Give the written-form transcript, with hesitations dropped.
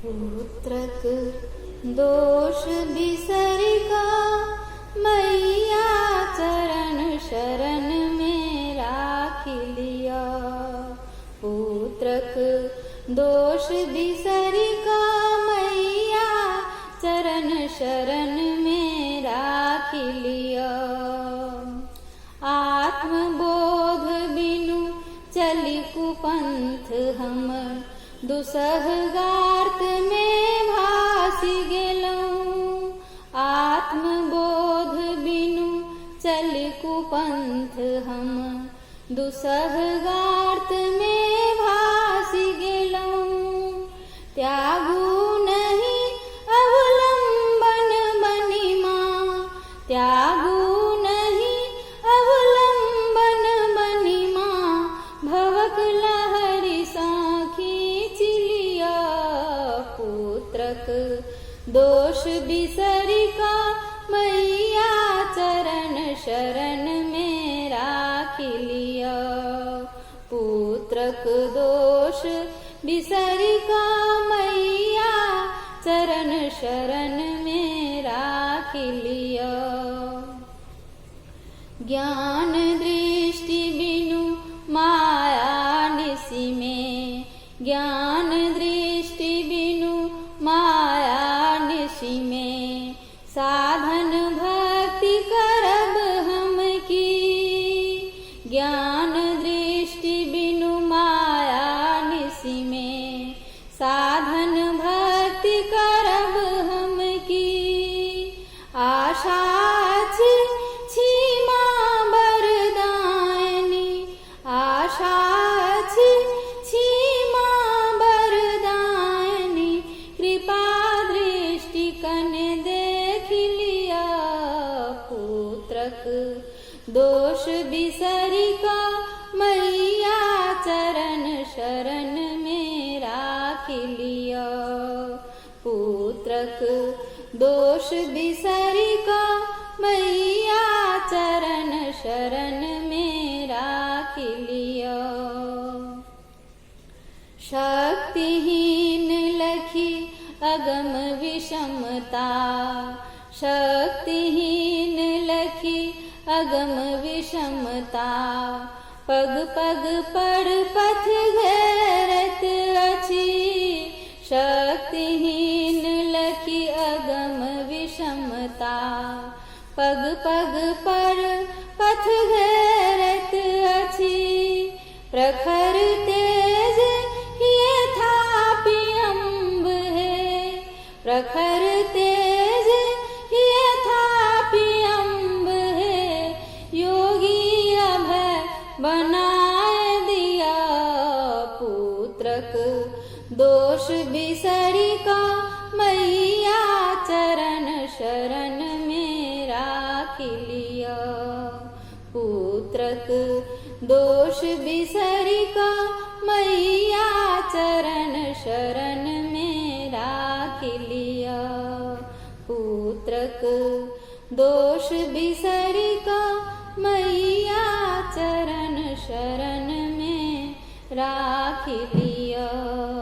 पुत्रक दोष बिसरि कऽ मैया चरण शरण मे राखि लिअ। पुत्रक दोष बिसरि कऽ मैया चरण शरण मे राखि लिअ। आत्मबोध बिनु चलि कुपंथ हम दुसह गार्त मे भासि गेलहुँ। आत्मबोध बिनु चलि कुपंथ हम दुसह गार्त मे भासि गेलहुँ। त्यागू नहि अवलम्बन बनि माँ, त्यागू नहि अवलम्बन बनि माँ, भवक लहरि सँ खींचि लिअ। पुत्रक दोष बिसरि कऽ मैया चरण शरण मे राखि लिअ। पुत्रक दोष बिसरि कऽ मैया चरण शरण मे राखि लिअ। ज्ञान दृष्टि बिनु माया निशि मे, ज्ञान दृष्टि बिनु माया निशि मे, साधन भक्ति करब हम की। ज्ञान दृष्टि बिनु माया निशि मे, साधन भक्ति करब हम की। आशा अछि छी माँ वरदायनी, आशा अछि छी माँ वरदायनी, कृपा दृष्टि कने देखि लिअ। पुत्रक दोष बिसरि कऽ मैया चरण शरण मे राखि लिअ। पुत्रक दोष बिसरि कऽ मैया चरण शरण मे राखि लिअ। शक्तिहीन लखि अगम विषमता, शक्तिहीन लखि अगम विषमता, पग पग पर पथ घेरैत अछि। शक्तिहीन लखि अगम विषमता, पग पग पर पथ घेरैत अछि। प्रखर तेज हिय थापि अम्ब हे, प्रखर तेज हिय थापि अम्ब हे, योगी अभय बनाय दिया। पुत्रक दोष बिसरि कऽ मैया चरण शरण मे राखि लिअ। पुत्रक दोष बिसरि कऽ मैया चरण शरण मे राखि लिअ। पुत्रक दोष बिसरि कऽ मैया चरण शरण मे राखि लिअ।